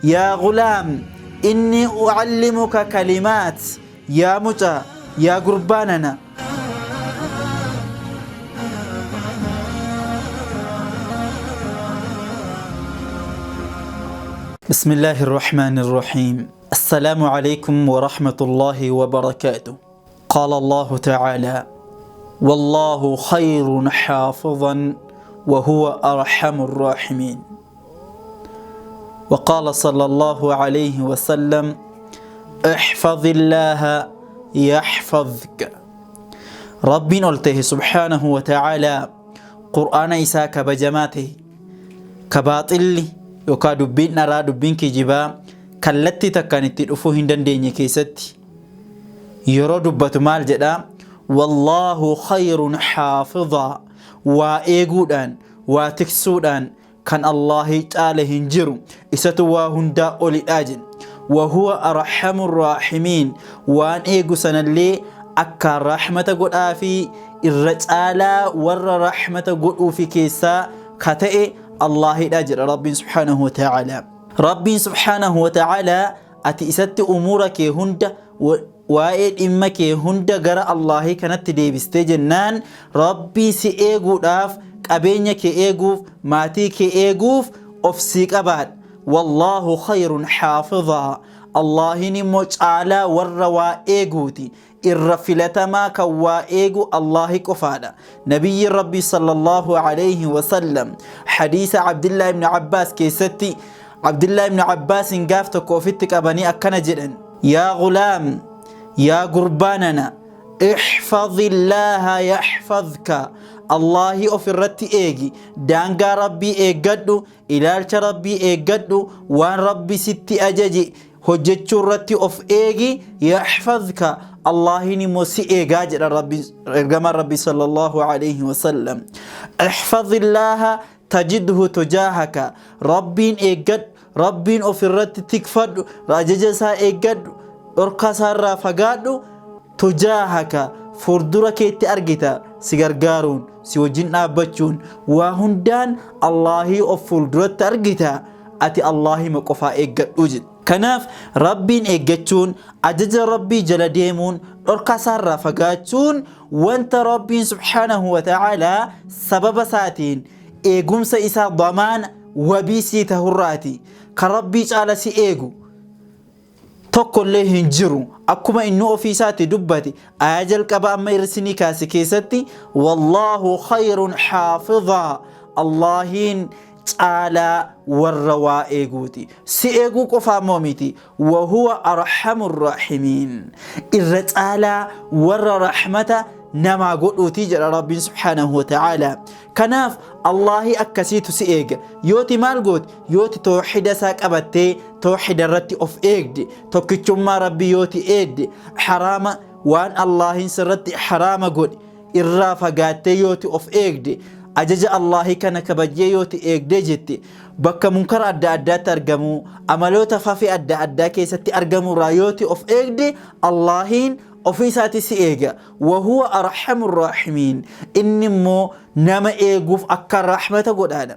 Yaa gulaam inni ucallimuka kalimaat, yaa mucaa, yaa gurbaa nana. بسم الله الرحمن الرحيم. السلام عليكم ورحمة الله وبركاته. قال الله تعالى: والله خير حافظا وهو أرحم الراحمين. وقال صلى الله عليه وسلم: احفظ الله يحفظك. ربين قلته سبحانه وتعالى قرآن إساء كبجماته كباطل يوكا دبين نرى دبين كجبا كالتي تكانت تدفو هندن ديني كيستي يرو دبت مال جدا والله خير حافظا وإيقودان وتكسودان كان الله تعالى هنجرو إستوا هندا أولي آجن وهو أرحم الراحمين وان إيقو سنالي أكا رحمة قد آفي الرجالة ور رحمة قد في كيسا كتئ الله الأجر رب سبحانه وتعالى. رب سبحانه وتعالى أتي إست أمورك هند وائل إمك هند قرأ الله كانت ديبستي جنان ربي سي إيقو داف قبينك إيقوف ماتيك إيقوف أفسيك أباد والله خير حافظا. الله نموج على والروا إيقوتي الرفلة ما كوا إيقو الله كفادا. نبي ربي صلى الله عليه وسلم حديث عبد الله بن عباس كيستي عبد الله بن عباس قافتك وفتك أبني أكنا جدا يا غلام يا قرباننا احفظ الله يحفظك. الله أفرت إيجي دانغا ربي إيقدو إلالش ربي إيقدو وان ربي ستي أججي هجتشو رتي أف إيجي يحفظك. الله نموسي إيجاج ربي إرجما ربي صلى الله عليه وسلم احفظ الله تجده تجاهك. ربين إيجاد ربين أفرت تكفد رججسا إيجاد أركسا رافقادو تجاهك فردورك تأرجتا سيغرغارون سيوجين أبتشون وهندان الله أفردورك تأرجتا أتي الله مقفا إيجاد وجد. كناف ربين إيجاتون أجج ربي جل ديمون أركسا رافقاتون وانت ربين سبحانه وتعالى سبب ساتين إيجوم سيسا ضمان وبيسي تهراتي كربي جعل سي إيجو tokkollee hin jiru akkuma inni ofii isaatti dubbate aayaa jalqaba amma irsinii kaase keessatti wallaahu khayrun haafidhaa Allahiin caalaa warra waa eeguuti si eeguu qofaa moo miti wahuwa arhamu raahimiin irra caalaa warra rahmata namaa godhuuti jedha rabbiin subhaanahu wa ta'aala. Kanaaf Allahi akkasiitu si eega yooti maal gooti yooti tooxida isaa qabattee tooxida irratti of eegde tokkichummaa rabbii yooti eegde haraama waan Allahin sirratti haraama godhe irraa fagaattee yooti of eegde ajaja Allahi kana kabajjee yooti eegdee jette bakka munkara adda addaatti argamu amaloota fafi adda addaa keessatti argamu irraa yooti of eegde Allahin ofii isaatti si eega wahuwa arhamu raahimiin inni immoo nama eeguuf akka rahmata godhaadha.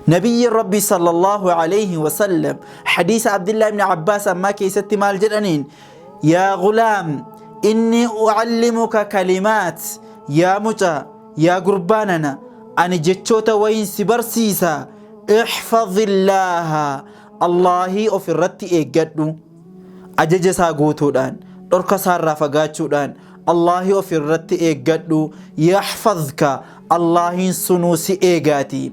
نبي ربي صلى الله عليه وسلم حديث عبد الله بن عباس أما كيست مال جدنين يا غلام إني أعلمك كلمات يا متى يا قرباننا أنا جتشوتا وين سبرسيسا احفظ الله الله أفرت إيجادو أججسا قوتودان dhorka isaarraa fagaachuudhaan Allahi of irratti eeggadhu yaxfadka Allahin sunuu si eegaati.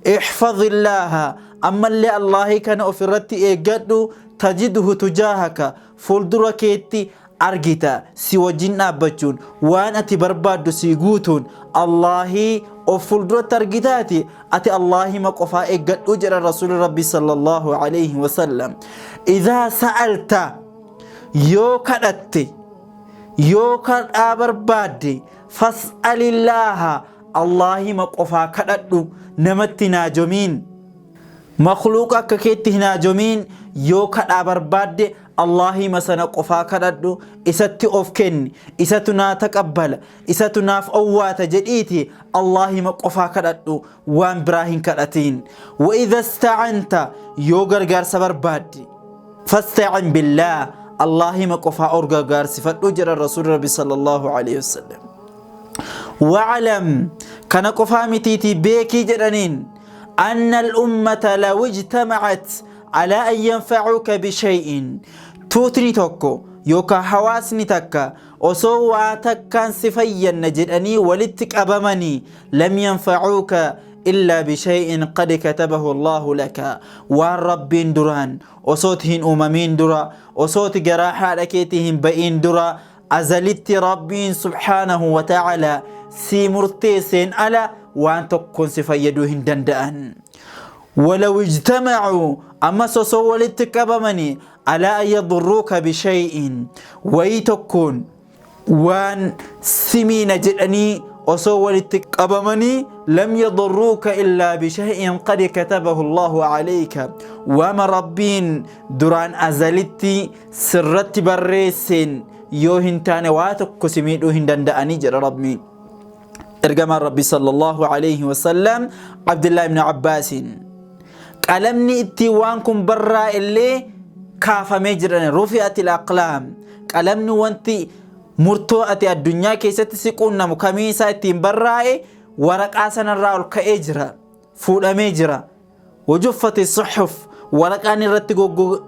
Ixfadillaaha ammallee Allahi kana of irratti eeggadhu tajidhu tujaahaka fuuldura keetti argita si wajjin dhaabbachuun waan ati barbaaddu si guutuun Allahi of fuulduratti argitaati ati Allahima qofaa eeggadhu jedha Rasuulli Rabbi sallallahu alayhi wasallam. Idaa sa'alta yoo kadhatte yoo kadhaa barbaadde fas'alillaaha Allahima qofaa kadhadhu namatti hin haajomiin makhluuqa akka keetti hin haajomiin yoo kadhaa barbaadde Allaahima sana qofaa kadhadhu, isatti of kenni, isatu naa taqabbala, isatu naaf owwaata jedhiiti Allaahima qofaa kadhadhu, waan biraa hin kadhatiin. Wa idha ista'anta, yoo gargaarsa barbaadde, fasta'in billaah, Allaahima qofaa or gargaarsifadhu jedha Rasuulli Rabbi sallallahu alaihi wasallam. Wa'alam, kana qofaa mitiitii beekii jedhaniin, anna al-ummata law ijtama'at alaa an yanfa'uuka bishay'in, tuutni tokko yookaan hawaasni takka osoo waa takkaan si fayyanna jedhanii walitti qabamanii, lam yanfa'uuka illaa bishay'in qad katabahu Allahu laka, waan Rabbiin duraan osooti hin uumamiin dura, osooti garaa haadha keetii hin ba'iin dura azalitti Rabbiin subhaanahu wa ta'ala sii murteesseen ala waan tokkoon si fayyaduu hin danda'an. Walaw ijtamacuu, ammas osoo walitti qabamanii, alaa an yadurruuka bishay'in, wayii tokkoon waan simiina jedhanii osoo walitti qabamanii, lam yadurruuka illaa bishay'in qad katabahu Allahu alayka, waama Rabbiin duraan azalitti sirratti barreesseen yoo hin taane waa tokko si miidhuu hin danda'anii jedha Rabbiin. Ergamaan Rabbi sallallahu alayhi wasallam Abdullah ibn Abbaasiin qalamni ittiin waan kun barraa illee kaafamee jiran, rufi'atil aqlaam, qalamni wanti murtoo ati addunyaa keessatti si quunnamu kamii isaa ittiin barraa'e waraqaa sanarraa ol ka'ee jira, fuudhamee jira. Wajuffati suhuf, waraqaan irratti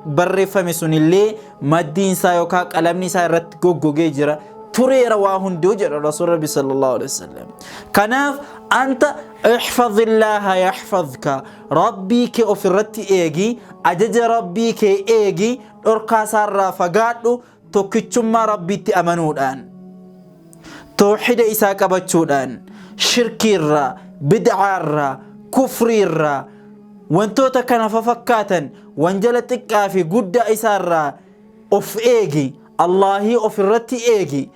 barreeffame sunillee maddiin isaa yookaan qalamni isaa irratti goggogee jira, tureera waa hunduu jedha Rasuul Rabbi sallallahu alaihi wasallam. Kanaaf anta ihfazillaaha yahfazka, Rabbii kee ofirratti eegi, ajaja Rabbii kee eegi, dhorkaa isaarraa fagaadhu, tokkichummaa Rabbiitti amanuudhaan, toohida isaa qabachuudhaan, shirkiirraa, bid'aarraa, kufriirraa, wantoota kana fafakkaatan wanjala xiqqaa fi guddaa isaarraa of eegi, Allaahii ofirratti eegi.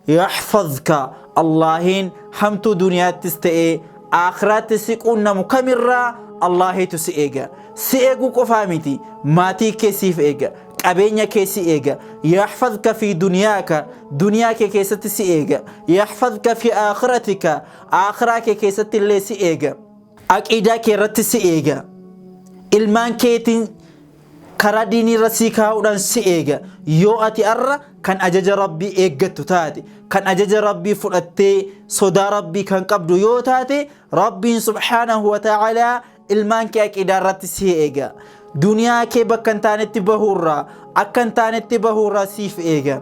Yaxfazka, Allaahiin hamtuu duniyaattis ta'ee aakhiraatti si quunnamu kamirraa Allaahiitu si eega. Si eeguu qofaa miti, maatii kee siif eega, qabeenya kee si eega. Yaxfazka fi duniyaaka, duniyaa kee keessatti si eega. Yaxfazka fi aakhiratika, aakhiraa kee keessatti illee si eega. Aqiidaa kee irratti si eega. Ilmaan keetiin karaa diinii irra sii kaa'uudhaan si eega. Yoo ati arra kan ajaja Rabbii eeggattu taate, kan ajaja Rabbii fudhattee sodaa Rabbii kan qabdu yoo taate, Rabbiin subhaanahu wa ta'aalaa ilmaan kee aqiidaa irratti si eega. Duniyaa kee bakka hin taanetti bahuurraa, akka hin taanetti bahuurraa siif eega.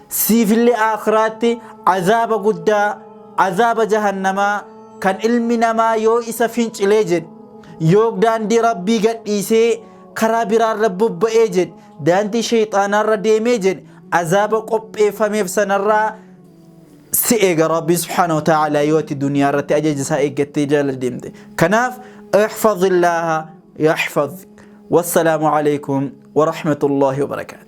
Siifillee aakhiraatti azaaba guddaa, azaaba jahannamaa kan ilmi namaa yoo isa fincilee jedhe, yoo daandii Rabbii gadhiisee karaa biraarra bobba'ee jedhe, daandii sheexaanaarra deemee jedhe, azaaba qopheeffameef sanarraa si eega Rabbiin subhaanahu wa ta'aalaa yoo ati duniyaa irratti ajaja isaa eeggattee jala deemte. Kanaaf ihfazillaaha yaxfazk. Wassalaamu alaikum wa rahmatullahi wa barakaatu.